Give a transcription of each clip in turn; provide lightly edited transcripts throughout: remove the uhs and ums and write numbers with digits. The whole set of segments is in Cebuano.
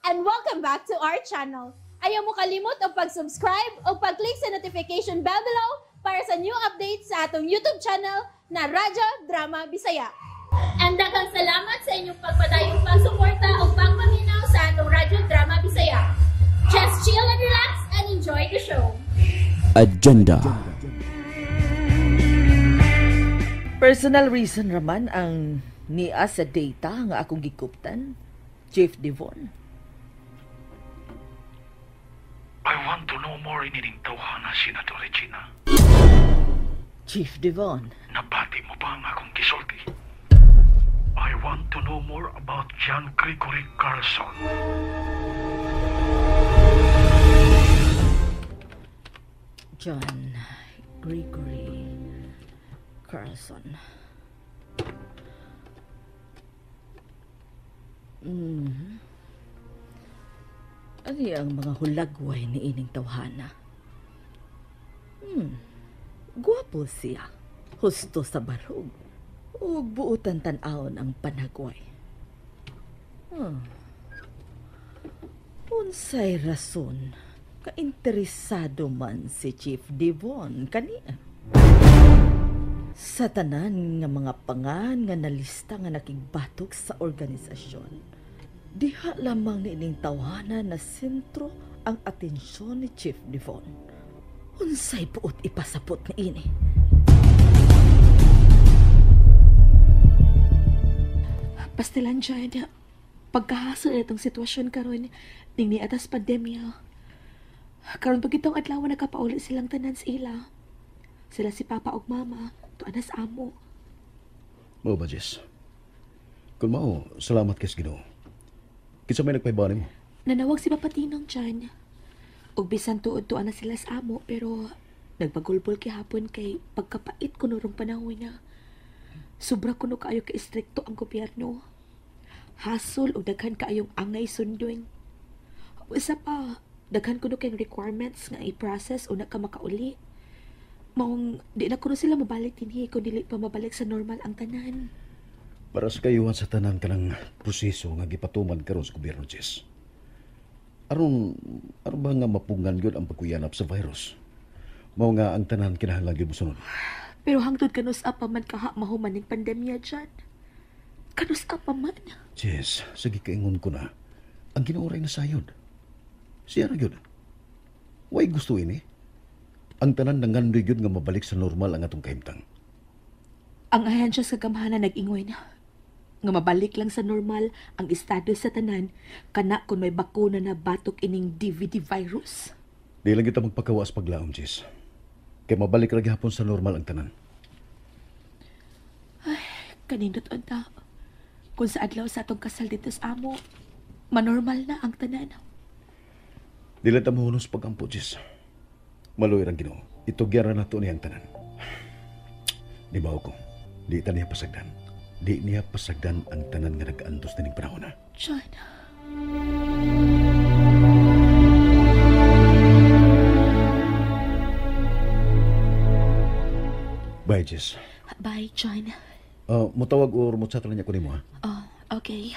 And welcome back to our channel. Ayaw mo kalimot og pag-subscribe o pag-click sa notification bell below para sa new updates sa atong YouTube channel na Radyo Drama Bisaya. And daghang salamat sa inyong pagpadayong pagsuporta o pagpaminaw sa atong Radyo Drama Bisaya. Just chill and relax and enjoy the show. Agenda. Personal reason raman ang niya sa data nga akong gikuptan, Chief Devon. I want to know more inining tawhana, Senator Regina. Chief Devon. Nabati mo ba ang akong gisulti? I want to know more about John Gregory Carlson. John Gregory Carlson. Ano ang mga hulagway ni ining tawhana? Gwapo siya. Husto sa barog. Ug buotan tan-awon ang panagway. Unsay rason kainteresado man si Chief Devon kaniya? Sa tanan nga mga pangan nga nalista nga nakigbatok sa organisasyon, diha lamang niining tawhana na sentro ang atensyon ni Chief Devon. Unsay buot ipasapot ni ini? Pastilan dyan, pagkahasol na itong sitwasyon karon ning niatas pandemya. Karon pag itong adlaw nakapauli silang tanan sa ila. Sila si Papa ug Mama, tuan na sa amo. Mao ba, Jess? Kung mao, salamat kay Ginoo. Kinsa may nagpahibani mo? Nanawag si Papa Tinong dyan. Ug bisan tuod tuan na sila sa amo, pero nagpagulbol kihapon kay pagkapait kuno rong panahon na. Sobra kuno kaayo ka istrikto ang gobyerno. Hasol og daghan kaayong angay sundon. Usa pa, daghan kuno kay requirements nga i-process una ka makauli. Maong di na kuno sila mabalik dinhi kung dili pa mabalik sa normal ang tanan. Para sa kayuhan sa tanan kanang proseso nga gipatuman karon sa gobyerno, Jess. Aron ba nga mapungan gyud ang pagkuyanap sa virus? Mao nga ang tanan kinahanglan gyud mosunod. Pero hangtod kanus pa man kaha mahuman ning pandemya dyan. Kanus pa man. Jess, sige kaingon ko na. Ang Ginoo ray nasayod. Siya ra gyud. Way gusto ini. Ang tanan nangandoy gyud nga mabalik sa normal ang atong kahimtang. Ang ahensya sa gamhanan nag-ingon nga mabalik lang sa normal ang estado sa tanan kana kung may bakuna na batok ining DVD virus. Di lang kita magpakawas paglaom, Jess. Kay mabalik ra gihapon sa normal ang tanan. Ay, kanindot unta. Kung sa adlaw sa atong kasal dito sa amo, manormal na ang tanan. Di lang ta mahunos pagampo, Jess. Maluoy rang Ginoo. Itugyan ra nato niyang tanan. Di ba ko? Di ta niya pasagdan. Di niya pasagdan ang tanan nga nag-antos nining panahon na. John. Bye, Jess. Bye, John. Mutawag or mutchat lang niya ko nimo, ha? Oh, okay.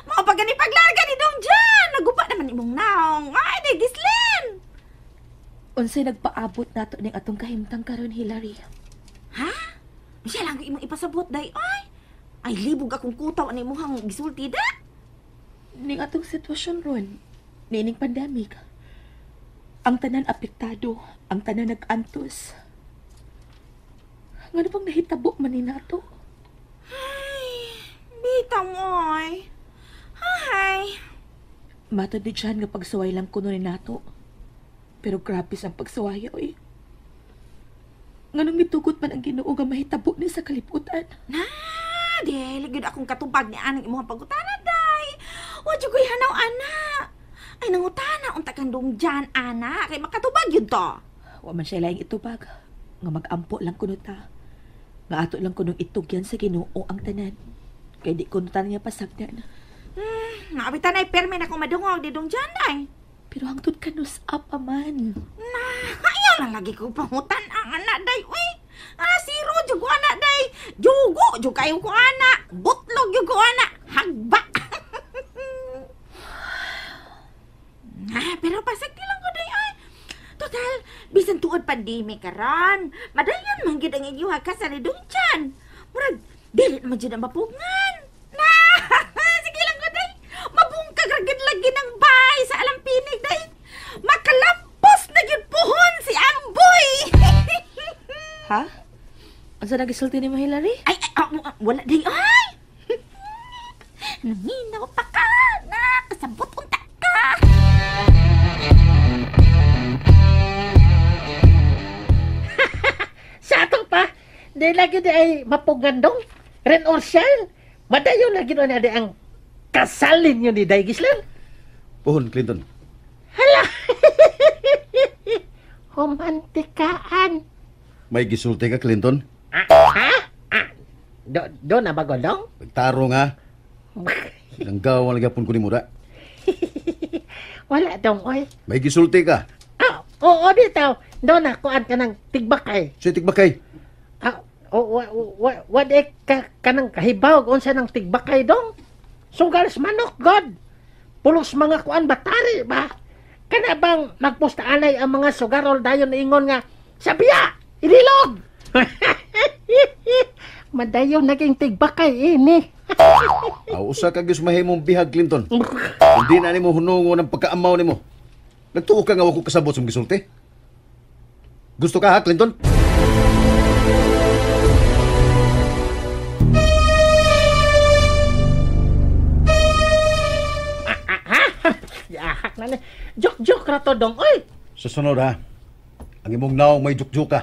Mao pa gani paglarga ni Dong Jan. Nagupa naman imong naong. Ay, di gislin. Unsay nagpaabot nato ning atong kahimtang karon, Hillary? Ha? Siya lang imong ipasabot day. Ay, ay libog akong kutaw ani imong gisulti da. Ning atong sitwasyon ron, niining pandemic. Ang tanan apektado, ang tanan nag-antos. Ngano bang nahitabo man ni nato? Ay, bitaw oy. Hi. Matod di dyan nga pagsuway lang kuno ni nato. Pero grabe ang pagsuwaya, oy. Nganong mitugot man ang Ginoo nga mahitabo ni sa kalibutan? Na, dili gyud akong katubag ni anang imong pagutana, day. Wa jud ko'y hanaw, ana. Ay, nangutana unta kang dong dyan, ana. Kay makatubag yun to. Wa man siya laing itubag. Nga mag-ampo lang kuno ta. Nga ato lang kunong itugyan sa Ginoo ang tanan. Kay di kuno ta niya pasagdan. Naabitan ay perme na kung madungog di dong dyan, day. Pero hangtod kanus apa man. Na, ayaw Man lagi ko pangutan ang anak day, uy. Ah, zero jud ko anak day. Jugo jud kayo ko anak. Butlog jud ko anak. Hagba. Ah, pero pasagdi lang ko day ay. Total, bisan tuod pandemic karon. Madayon man gyud ang inyong kasal ni Dong Jan. Murag dili man jud ang mapugngan. Na, sige lang ko day. Mabungkag ra gyud lagi ng bay sa Alampinig day. Makalampos na gyud puhon si Amboy. Ha? Unsa nagisulti nimo, Hillary? Ay, wala day ay. Naminaw pa ka. Na, kasabot unta ka. Sa ato pa, di lagi di ay mapugandong, ren or shell. Madayon lagi doon na di ang kasalin yun ni Day Gislan. Pohon, Clinton. Hala! Romantikaan. May gisulti ka, Clinton? Ha? Ah, do na ba golong? Nagtaro nga. Nanggawa lagi apon ko ni Mura. Wala dong, oy. May gisulti ka. Ah, oo, dito. Do na, kuan ka ng tigbakay. Siya tigbakay? Ah, wa di ka ng kahibaw unsa ng tigbakay dong. Sugal sa manok, God. Pulos mga kuan batari ba? Kana bang magpustaanay ang mga sugarol dayon ingon nga, sabiya, ililog! Madayon naging tigbakay ini. Aw, usa ka gyud mahimong bihag, Clinton. Hindi na nimo hunungo ng pagkaamaw nimo. Nagtuo ka nga wa ko kasabot sa gisulti. Gusto ka ha, Clinton? Yahak na ni. Jok-jok ra to dong, oy. Sa sunod ha. Ang imong naong may jok-jok ka.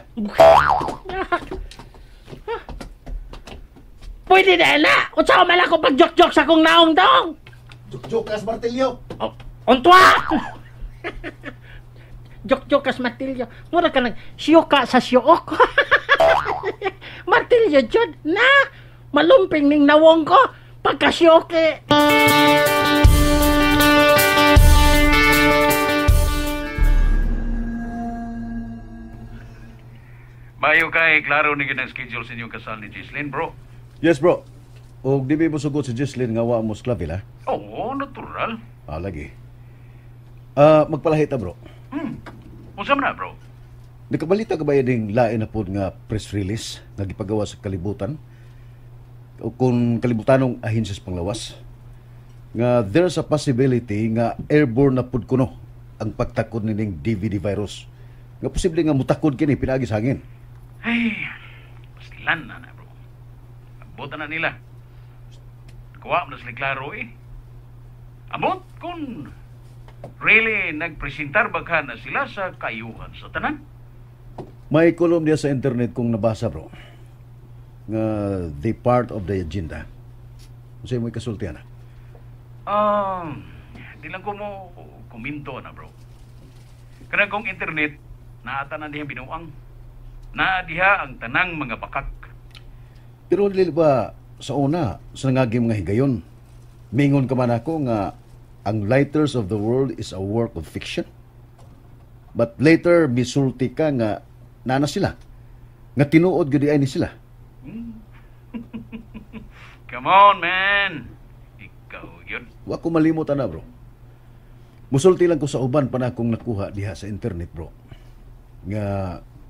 Pwede na na. Unsa man ako pag-jok-jok sa akong naong dong? Jok-jok kas martilyo. Oh, untwa. Jok-jok kas martilyo. Mura ka nang siyuka sa siyok. Martilyo jud na. Malumping ning nawong ko pagka siyok eh. Mayo kay klaro ni gid ang schedule sa inyong kasal ni Gisline, bro. Yes, bro. Og di ba mo sugot si Gisline nga wa mo sklavil, ha? Oo, natural. Ah, lagi. Magpalahit ta, bro. Unsa man na, bro? Nakabalita ka ba ding lain na pod nga press release nga gipagawa sa kalibutan? O kung kalibutanong ahensiya sa panglawas nga there's a possibility nga airborne na pod kuno ang pagtakod nining DVD virus. Nga posible nga mutakod kini pinaagi sa hangin. Ay, paslan na na, bro. Ambot na nila. Kuha mo na sila klaro eh. Ambot kung really nagpresentar ba ka na sila sa kayuhan sa tanan? May kolum diya sa internet kung nabasa, bro. Nga the part of the agenda. Unsay mo ikasulti ana? Di lang ko mo kuminto na, bro. Kanang kong internet, naata na diha binuang. Naa diha ang tanang mga bakak. Pero dili ba sa una, sa nangaging mga higayon, mingon ka man ako nga ang Lighters of the World is a work of fiction? But later, misulti ka nga nana sila. Nga tinuod gyud ay ni sila. Come on, man. Ikaw yun. Wa ko malimot ana, bro. Musulti lang ko sa uban pa na akong nakuha diha sa internet, bro. Nga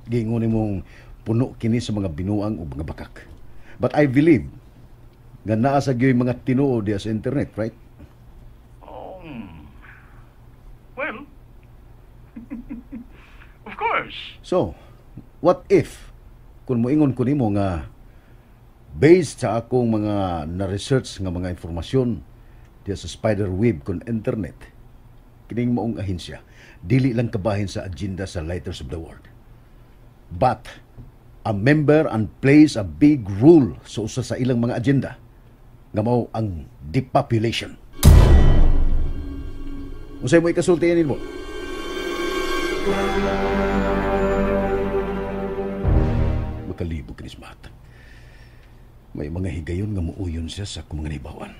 giingon nimong puno kini sa mga binuang o mga bakak. But I believe nga naa sa gyud mga tinuod diha sa internet, right? Well, of course. So, what if kung moingon ko nimo nga based sa akong mga na-research nga mga informasyon diha sa spider web kon internet, kining maong ahensya dili lang kabahin sa agenda sa Lighters of the World, but a member and plays a big role sa usa sa ilang mga agenda nga mao ang depopulation. Unsay mo ikasulti nimo? Makalibog kini Matt. May mga higayon nga muuyon siya sa akong mga nahibawan.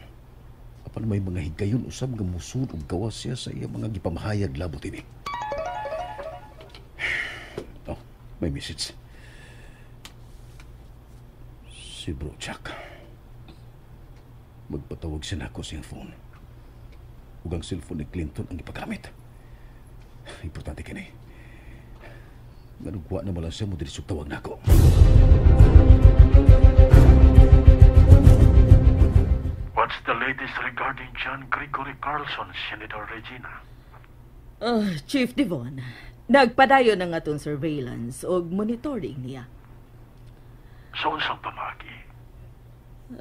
Apan may mga higayon usab nga musud og gawas siya sa iya mga gipamahayag labot ini. May message. Si Bro Jack. Magpatawag siya nako sa iyang phone. Ug ang cellphone ni Clinton ang ipagamit. Importante kini. Nganugwa na mo lang siya mo diri tawag nako. What's the latest regarding John Gregory Carlson, Senator Regina? Chief Devon, nagpadayon ang atong surveillance og monitoring niya. Sa unsang pamagi?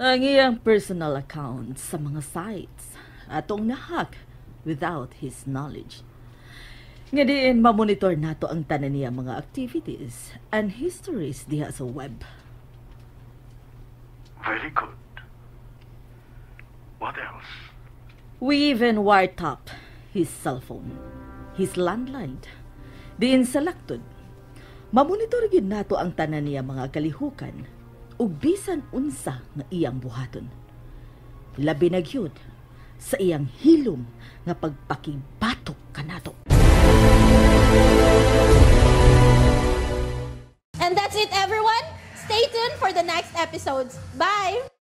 Ang iyang personal account sa mga sites atong nahack without his knowledge. Nga diin mamonitor nato ang tanan niya mga activities and histories diha sa web. Very good. What else? We even wiretap his cellphone, his landline. Diin sa laktod, mamonitor gid nato ang tanan niya mga kalihukan ug bisan unsa nga iyang buhaton. Labi na gyud sa iyang hilom nga pagpakibatok kanato. And that's it, everyone. Stay tuned for the next episodes. Bye!